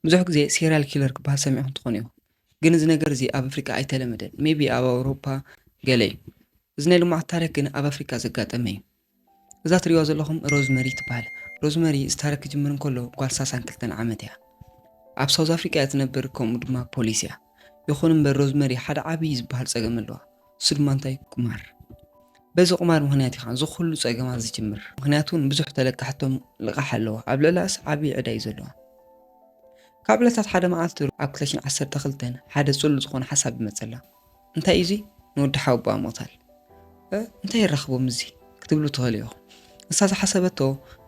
ብዙሕ ግዜ serial killer ክበሃል ሰሚዕኩም ትኾኑ ኢኹም፣ ግን እዚ ነገር እዚ ኣብ ኣፍሪቃ ኣይተለመደን። Maybe ኣብ ኣውሮፓ ገለ እዩ። እዚ ናይ ልምዓት ታሪክ ግን ኣብ ኣፍሪቃ ዘጋጠመ እዩ። እዛ ትሪእዋ ዘለኹም ሮዝመሪ ትበሃል። ሮዝመሪ እዚ ታሪክ ክጅምር እንከሎ ጓል ሳሳን ክልተን ዓመት እያ። ኣብ ሳውዝ ኣፍሪቃ እያ ትነብር፣ ከምኡ ድማ ፖሊስ እያ። ይኹን እምበር ሮዝመሪ ሓደ ዓብዪ ዝበሃል ጸገም ኣለዋ። እሱ ድማ እንታይ? ቁማር። በዚ ቁማር ምኽንያት እዩ ከዓ እዚ ኩሉ ጸገማት ዝጅምር። ምኽንያቱ እውን ብዙሕ ተለቃሕቶም ልቓሕ ኣለዋ። ኣብ ልዕላስ ዓብዪ ዕዳ እዩ ዘለዋ። ካብ ዕለታት ሓደ መዓልቲ ኣብ ክልተ ሽሕን ዓሰርተ ክልተን ሓደ ጽሉል ዝኾነ ሓሳብ ይመጸላ። እንታይ እዩ እዚ? ንወዲ ሓወቦኣ ምቕታል። "እ፣ እንታይ የራኽቦ ምስዚ?" ክትብሉ ትኽእሉ ኢኹም። ንሳ ዝሓሰበቶ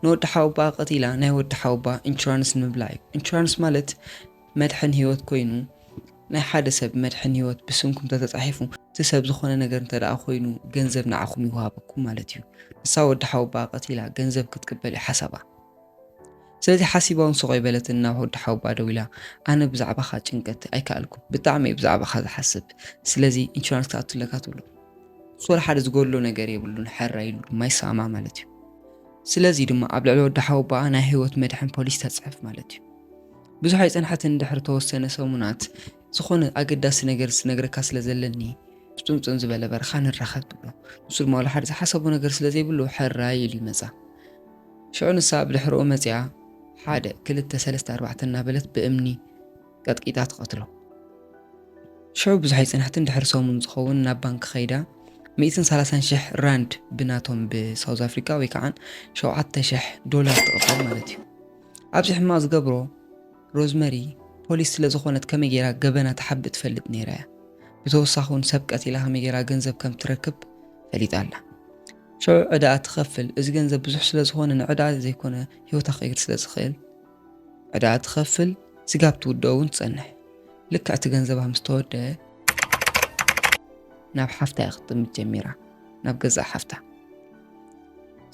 ንወዲ ሓወቦኣ ቀቲላ ናይ ወዲ ሓወቦኣ ኢንሹራንስ ንምብላዕ እዩ። ኢንሹራንስ ማለት መድሕን ህይወት ኮይኑ፣ ናይ ሓደ ሰብ መድሕን ህይወት ብስምኩም ተተጻሒፉ፣ እቲ ሰብ ዝኾነ ነገር እንተ ደኣ ኮይኑ ገንዘብ ንዓኹም ይወሃበኩም ማለት እዩ። ንሳ ወዲ ሓወቦኣ ቀቲላ ገንዘብ ክትቅበል እዩ ሓሳባ። ስለዚ ሓሲባ እውን ስቕ ኣይበለትን፣ ናብ ወዲ ሓወቦኣ ደዊላ፣ "ኣነ ብዛዕባኻ ጭንቀት ኣይከኣልኩ፣ ብጣዕሚ እየ ብዛዕባኻ ዝሓስብ፣ ስለዚ ኢንሹራንስ ክትኣቱ ኣለካ" ትብሎ። እሱ ወላ ሓደ ዝጎድሎ ነገር የብሉን፣ ሕራይ ኢሉ ድማ ይሰማማዕ ማለት እዩ። ስለዚ ድማ ኣብ ልዕሊ ወዲ ሓወቦኣ ናይ ህይወት መድሕን ፖሊሲ ተጽሕፍ ማለት እዩ። ብዙሕ ኣይጸንሐትን፣ ድሕሪ ተወሰነ ሰሙናት፣ "ዝኾነ ኣገዳሲ ነገር ዝነግረካ ስለ ዘለኒ፣ ጽንጽን ዝበለ በረኻ ንራኸብ" ትብሎ። ንሱ ድማ ወላ ሓደ ዝሓሰቦ ነገር ስለ ዘይብሉ፣ ሕራይ ኢሉ ይመጻ። ሽዑ ንሳ ኣብ ድሕሪኡ መጺኣ፣ ሓደ፣ ክልተ፣ ሰለስተ፣ ኣርባዕተ እናበለት ብእምኒ ቀጥቂጣ ትቐትሎ። ሽዑ ብዙሕ ኣይጸንሐትን፣ ድሕሪ ሰሙን ዝኸውን ናብ ባንክ ከይዳ፣ ሚእትን ሰላሳን ሽሕ ራንድ ብናቶም ብሳውዝ ኣፍሪቃ ወይ ከዓ ሸውዓተ ሽሕ ዶላር ትቕበል ማለት እዩ። ኣብዚ ሕማቕ ዝገብሮ፣ ሮዝመሪ ፖሊስ ስለ ዝኾነት ከመይ ገይራ ገበና ትሓብእ ትፈልጥ ነይራ እያ። ብተወሳኺ እውን ሰብ ቀቲላ ከመይ ገይራ ገንዘብ ከም ትረክብ ፈሊጣ ኣላ። ሽዑ ዕዳኣ ትኸፍል። እዚ ገንዘብ ብዙሕ ስለ ዝኾነ ንዕዳኣ ዘይኮነ ህይወታ ክቕይር ስለ ዝኽእል፣ ዕዳኣ ትኸፍል፣ ስጋብ ትውድኦ እውን ትጸንሕ። ልክዕ እቲ ገንዘባ ምስ ተወደአ፣ ናብ ሓፍታ እያ ክትጥምት ጀሚራ፣ ናብ ገዛእ ሓፍታ።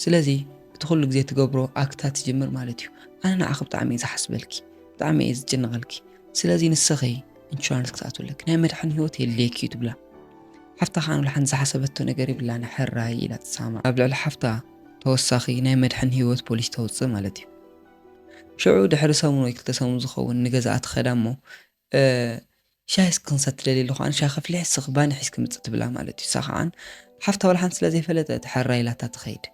ስለዚ እቲ ኩሉ ግዜ ትገብሮ ኣክታት ትጅምር ማለት እዩ። "ኣነ ንዓኺ ብጣዕሚ እየ ዝሓስበልኪ፣ ብጣዕሚ እየ ዝጭነቐልኪ። ስለዚ ንስኺ ኢንሹራንስ ክትኣትውለኪ፣ ናይ መድሓኒ ህይወት የድልየኪ" እዩ ትብላ። ሓፍታ ከዓ ንብላ ሓንቲ ዝሓሰበቶ ነገር የብላን፣ ሕራይ ኢላ ትሰማማዕ። ኣብ ልዕሊ ሓፍታ ተወሳኺ ናይ መድሕን ህይወት ፖሊሲ ተውፅእ ማለት እዩ። ሽዑ ድሕሪ ሰሙን ወይ ክልተ ሰሙን ዝኸውን ንገዛኣ ትኸዳ እሞ፣ "እ፣ ሻሂ እስኪ ክንሰቲ ደልየ ኣለኹ፣ ኣነ ሻሂ ከፍልሕ፣ እስኺ ባኒ ሒዝኪ ምፂ" ትብላ ማለት እዩ። ንሳ ከዓ ሓፍታ ዋላ ሓንቲ ስለ ዘይፈለጠት ሕራይ ኢላታ ትኸይድ።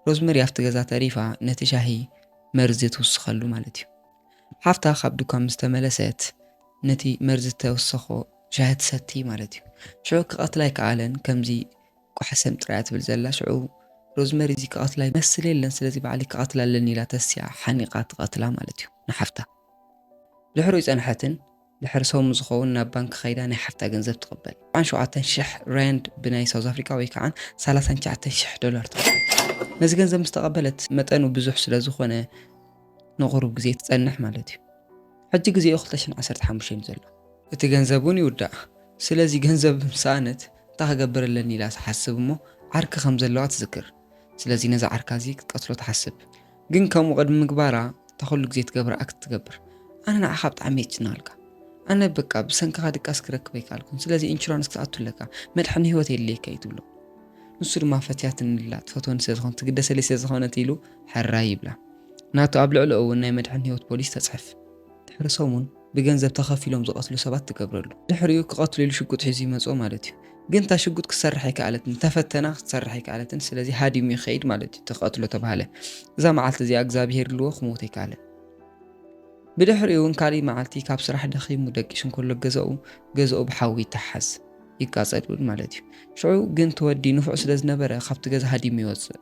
ሮዝመሪ ኣብቲ ገዛ ተሪፋ ነቲ ሻሂ መርዚ ትውስኸሉ ማለት እዩ። ሓፍታ ካብ ድኳን ምስ ተመለሰት ነቲ መርዚ ዝተወሰኾ ሻሂ ትሰቲ ማለት እዩ። ሽዑ ክቐትላ ኣይከኣለን፣ ከምዚ ቋሕሰም ጥራይ እያ ትብል ዘላ። ሽዑ ሮዝመሪ እዚ ክቐትላ ይመስል የለን፣ ስለዚ ባዕለይ ክቐትላ ኣለኒ ኢላ ተሲኣ ሓኒቓ ትቐትላ ማለት እዩ ንሓፍታ። ድሕሪኡ ኣይጸንሐትን፣ ድሕሪ ሰሙን ዝኸውን ናብ ባንክ ከይዳ ናይ ሓፍታ ገንዘብ ትቕበል። ሸውዓተ ሽሕ ራንድ ብናይ ሳውዝ ኣፍሪካ ወይ ከዓ ሰላሳን ትሽዓተ ሽሕ ዶላር ትቕበል። ነዚ ገንዘብ ምስ ተቐበለት መጠኑ ብዙሕ ስለ ዝኾነ ንቑሩብ ግዜ ትጸንሕ ማለት እዩ። ሕጂ ግዜኡ ክልተ ሽሕን ዓሰርተ ሓሙሽተን እዩ ዘሎ። እቲ ገንዘብ እውን ይውዳእ። ስለዚ ገንዘብ ምስ ሰኣነት እንታይ ክገብር ኣለኒ ኢላ ትሓስብ እሞ ዓርኪ ከም ዘለዋ ትዝክር። ስለዚ ነዚ ዓርካ እዚ ክትቀትሎ ትሓስብ። ግን ከምኡ ቅድሚ ምግባራ እታ ኩሉ ግዜ ትገብራ ኣክት ትገብር። "ኣነ ንዓኻ ብጣዕሚ እየ ዝጭነቐልካ። ኣነ በቃ ብሰንክኻ ድቃስ ክረክብ ኣይከኣልኩን። ስለዚ ኢንሹራንስ ክትኣቱ ኣለካ። መድሓኒ ህይወት የድልየካ" እዩ ትብሎ። ንሱ ድማ ፈትያትኒ ኣላ፣ ትፈትወኒ ስለ ዝኾነት፣ ትግደሰለይ ስለ ዝኾነት ኢሉ ሕራይ ይብላ። ናቱ ኣብ ልዕሊኡ እውን ናይ መድሕን ህይወት ፖሊስ ተጽሕፍ። ድሕሪ ሰሙን ብገንዘብ ተኸፊሎም ዝቐትሉ ሰባት ትገብረሉ። ድሕሪኡ ክቐትሉ ኢሉ ሽጉጥ ሒዙ ይመጽኦ ማለት እዩ። ግን እታ ሽጉጥ ክትሰርሕ ኣይከኣለትን፣ ተፈተና ክትሰርሕ ኣይከኣለትን። ስለዚ ሃዲሙ ይኸይድ ማለት እዩ፣ ተቐትሎ ተባህለ። እዛ መዓልቲ እዚኣ እግዚኣብሄር ኢልዎ ክመውት ኣይከኣለን። ብድሕሪኡ እውን ካልእ መዓልቲ ካብ ስራሕ ደኺሙ ደቂሱ እንከሎ ገዛኡ፣ ገዛኡ ብሓዊ ይተሓዝ፣ ይቃጸል እውን ማለት እዩ። ሽዑ ግን እቲ ወዲ ንፉዕ ስለ ዝነበረ ካብቲ ገዛ ሃዲሙ ይወጽእ።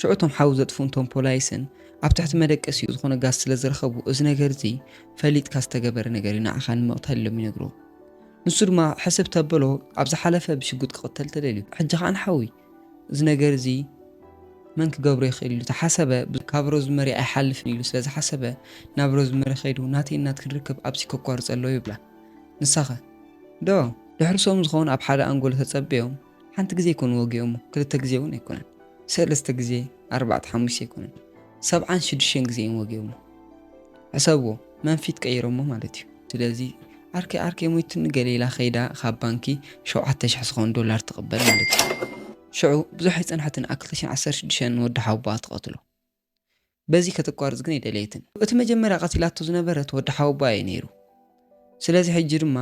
ሽዑ እቶም ሓዊ ዘጥፍኡ እቶም ፖላይስን ኣብ ትሕቲ መደቀሲኡ ዝኾነ ጋዝ ስለ ዝረኸቡ፣ "እዚ ነገር እዚ ፈሊጥካ ዝተገበረ ነገር እዩ፣ ንዓኻ ንምቕታል" ኢሎም ይነግርዎ። ንሱ ድማ ሕስብ ተበሎ፣ ኣብ ዝሓለፈ ብሽጉጥ ክቕተል ተደልዩ፣ ሕጂ ኸኣ ንሓዊ። እዚ ነገር እዚ መን ክገብሮ ይኽእል ኢሉ ተሓሰበ፣ ካብ ሮዝመሪ ኣይሓልፍን ኢሉ ስለ ዝሓሰበ፣ ናብ ሮዝመሪ ከይዱ፣ "ናተይ እናት ክንርክብ ኣብዚ ከቋርጸ ኣለዎ" ይብላ። ንሳኸ? ዶ፣ ድሕሪ ሰሙን ዝኸውን ኣብ ሓደ ኣንጎሎ ተጸበዮም፣ ሓንቲ ግዜ ኣይኮኑን ወጊኦሞ፣ ክልተ ግዜ እውን ኣይኮነን። ሰለስተ ግዜ፣ ኣርባዕተ፣ ሓሙሽተ ኣይኮነን። ሰብዓን ሽዱሽተን ግዜ እዮም ወጊኦሞ። ሕሰብዎ፣ መንፊት ቀይሮሞ ማለት እዩ። ስለዚ፣ "ዓርከይ፣ ዓርከይ ሞይቱኒ" ገለ ኢላ ከይዳ ካብ ባንኪ ሸውዓተ ሽሕ ዝኾን ዶላር ትቕበል ማለት እዩ። ሽዑ ብዙሕ ኣይጸንሐትን፣ ኣብ ክልተ ሽሕን ዓሰርተ ሽዱሽተን ንወዲ ሓውቦኣ ትቐትሎ። በዚ ከተቋርጽ ግን ኣይደለየትን። እቲ መጀመርያ ቀቲላቶ ዝነበረት ወዲ ሓወቦኣ እዩ ነይሩ። ስለዚ ሕጂ ድማ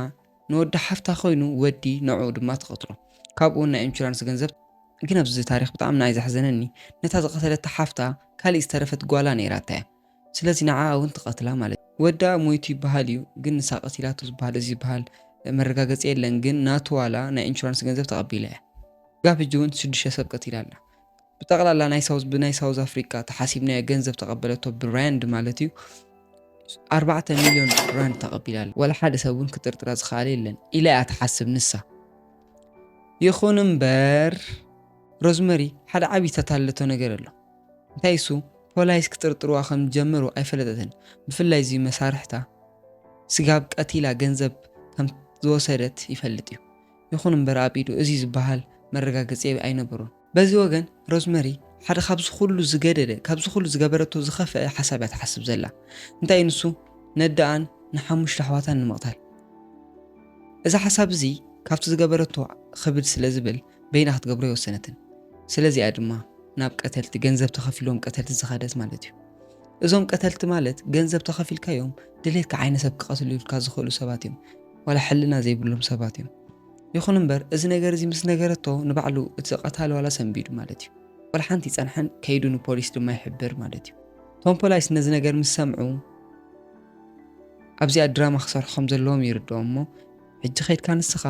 ንወዲ ሓፍታ ኮይኑ ወዲ ንዕኡ ድማ ትቐትሎ። ካብኡ ናይ ኢንሹራንስ ገንዘብ ግን ኣብዚ ታሪኽ ብጣዕሚ ንዓይ ዘሕዘነኒ ነታ ዝቐተለታ ሓፍታ ካሊእ ዝተረፈት ጓላ ነይራታ እያ። ስለዚ ንዓኣ እውን ትቐትላ ማለት እዩ። ወዳ ሞይቱ ይበሃል እዩ፣ ግን ንሳ ቀቲላቶ ዝበሃል እዚ ዝበሃል መረጋገፂ የለን፣ ግን ናቱ ዋላ ናይ ኢንሹራንስ ገንዘብ ተቐቢላ እያ። ጋብ ሕጂ እውን ሽዱሽተ ሰብ ቀቲላ ኣላ። ብጠቕላላ ናይ ሳውዝ ብናይ ሳውዝ ኣፍሪቃ ተሓሲብናዮ ገንዘብ ተቐበለቶ ብራንድ ማለት እዩ ኣርባዕተ ሚልዮን ራንድ ተቐቢላ ኣላ። ዋላ ሓደ ሰብ እውን ክጥርጥራ ዝኸኣለ የለን ኢላ እያ ትሓስብ ንሳ። ይኹን እምበር ሮዝመሪ ሓደ ዓብዪ ዝተታለቶ ነገር ኣሎ። እንታይ እሱ? ፖላይስ ክጥርጥርዋ ከም ዝጀመሩ ኣይፈለጠትን። ብፍላይ እዚ መሳርሕታ ስጋብ ቀቲላ ገንዘብ ከም ዝወሰደት ይፈልጥ እዩ። ይኹን እምበር ኣብ ኢዱ እዚ ዝበሃል መረጋገፂ ኣይነበሮን። በዚ ወገን ሮዝመሪ ሓደ ካብዚ ኩሉ ዝገደደ ካብዚ ኩሉ ዝገበረቶ ዝኸፍአ ሓሳብ እያ ትሓስብ ዘላ። እንታይ ንሱ ነደኣን ንሓሙሽተ ኣሕዋታን ንምቕታል። እዚ ሓሳብ እዚ ካብቲ ዝገበረቶ ክብድ ስለ ዝብል በይና ክትገብሮ ኣይወሰነትን። ስለዚኣ ድማ ናብ ቀተልቲ ገንዘብ ተኸፊሎም ቀተልቲ ዝኸደት ማለት እዩ። እዞም ቀተልቲ ማለት ገንዘብ ተኸፊልካዮም ድሌትካ ዓይነ ሰብ ክቐትሉ ኢልካ ዝኽእሉ ሰባት እዮም። ዋላ ሕልና ዘይብሎም ሰባት እዮም። ይኹን እምበር እዚ ነገር እዚ ምስ ነገረቶ ንባዕሉ እቲ ቀታሊ ዋላ ሰንቢዱ ማለት እዩ። ዋላ ሓንቲ ይጸንሐን ከይዱ ንፖሊስ ድማ ይሕብር ማለት እዩ። እቶም ፖላይስ ነዚ ነገር ምስ ሰምዑ ኣብዚኣ ድራማ ክሰርሑ ከም ዘለዎም ይርድኦም እሞ ሕጂ ከይድካ ንስኻ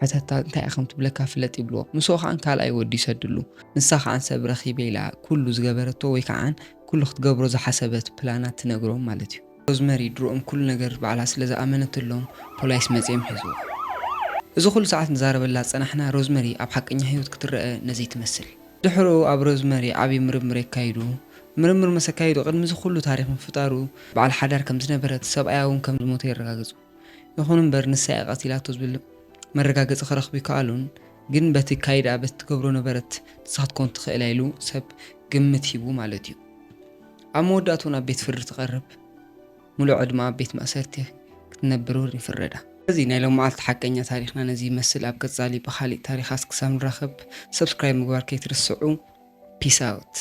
ሕተታ እንታይ እያ ከም ትብለካ ፍለጥ ይብልዎ። ምስኡ ከዓን ካልኣይ ወዲ ይሰድሉ። ንሳ ከዓን ሰብ ረኺበ ኢላ ኩሉ ዝገበረቶ ወይ ከዓን ኩሉ ክትገብሮ ዝሓሰበት ፕላናት ትነግሮም ማለት እዩ። ሮዝመሪ ድሮኦም ኩሉ ነገር ባዕላ ስለ ዝኣመነትሎም ፖላይስ መጺኦም ሒዝዎ። እዚ ኩሉ ሰዓት ንዛረበላ ዝጸናሕና ሮዝመሪ ኣብ ሓቀኛ ህይወት ክትረአ ነዚ ትመስል። ድሕሩ ኣብ ሮዝመሪ ዓብዪ ምርምር የካይዱ። ምርምር መሰካይዱ ቅድሚ እዚ ኩሉ ታሪኽ ምፍጣሩ በዓል ሓዳር ከም ዝነበረት ሰብኣያ እውን ከም ዝሞተ የረጋግጹ። ይኹን እምበር ንሳ እያ ቀቲላቶ ዝብል መረጋገጺ ክረኽቡ ይከኣሉን ግን በቲ ካይዳ በቲ ትገብሮ ነበረት ንስኻ ክትኮን ትኽእላ ኢሉ ሰብ ግምት ሂቡ ማለት እዩ። ኣብ መወዳእቱ ናብ ቤት ፍርዲ ትቐርብ። ሙሉዕ ድማ ኣብ ቤት ማእሰርቲ ክትነብር እውን ይፍረዳ። እዚ ናይ ሎም መዓልቲ ሓቀኛ ታሪኽና ነዚ ይመስል። ኣብ ቀጻሊ ብኻሊእ ታሪኻት ክሳብ ንራኸብ ሰብስክራይብ ምግባር ከይትርስዑ። ፒስ ኣውት።